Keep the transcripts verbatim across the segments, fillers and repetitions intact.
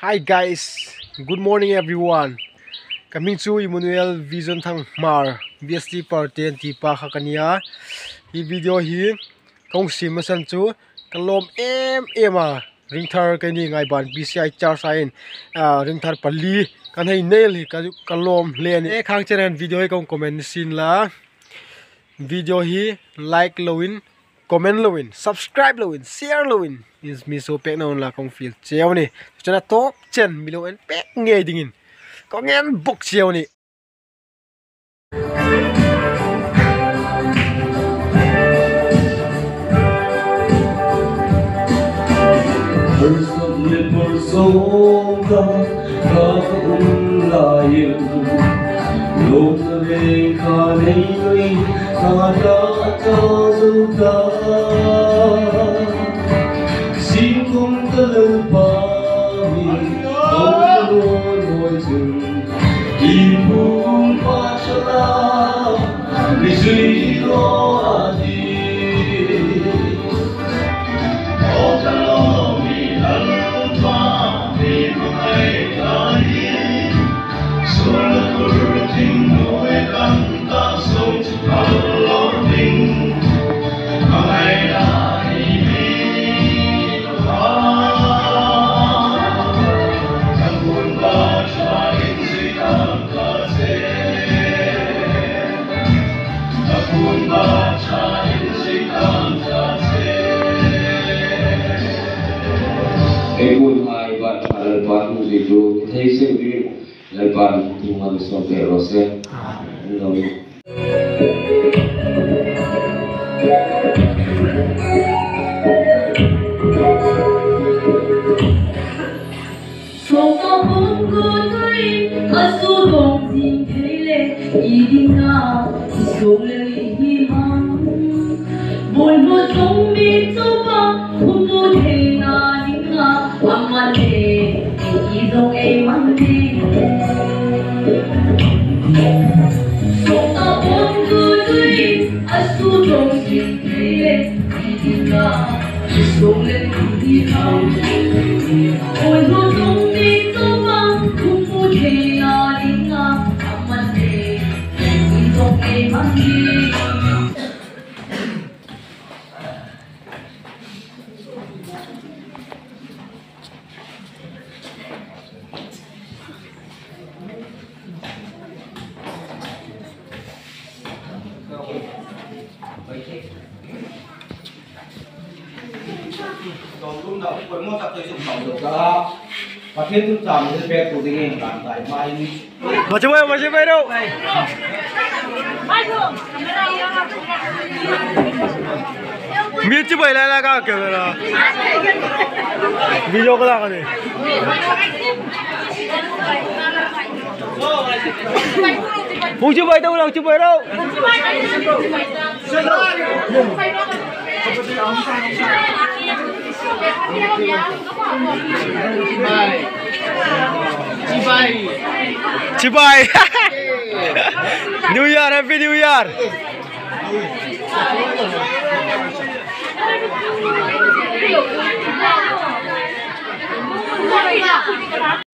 Hi guys, good morning everyone. Ka hming chu Emmanuel Vision Thangmar, V S T Party an ti pa kha ka nia. Hi video hi kong siem a san chu ka lawm em em a. Ringthar keini Ngaiban P C I church-a hin, ah, ringthar pali kan hei nei hi ka, ka lawm hle a nih. E khang chen video hi kong comment ni sien la. Video hi like loin, comment loin, subscribe loin, share loin, in mi sawpek naw unla kong fiel cheu a nih. Chun a tawp chen mi lo en pek ngei dingin kong en bok cheu a nih. Hmar sawm le hmar sawm dang ka um laiin, lawmna reng kha nei nei, ka ta ta zo ta. Singkung ka Lalpa mi, ko ka lo noi chun, i pum pa chala, mi zui lo a ti. Ei puonhai ban ṭha Lalpan hung zui chu thei seng dingin Lalpan thu hmang sawm pek raw se. Amen. Sawka pawng ko tui, a su tawng zing thei le, i dinga, i sawk le i hi hang. Bul hnu sawng mi chu ba, hmu thei na dinga, a man le, i zong ei man le. Sawka pawng ko tui, a su tawng zing thei le, Pathian thu chang le pek tu dingin kan tai mai ni. Machi bai, machi bai ro. Mi chibai lai lai ka camera. Video ka la ka ni. Hung chibai ta, hung chibai ro. Chibai. Chibai. New Year, Happy New Year.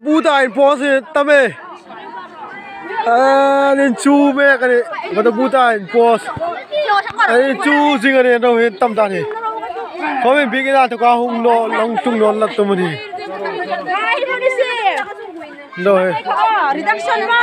Buta in post tam e. An in chu mek a nih. Buta in post. An in chu zing a nih, an ro hin tam ta ni. Khawm in bik in a thu ka hung naw, hung tlung naw la tum a nih. Ro he. Reduction ma.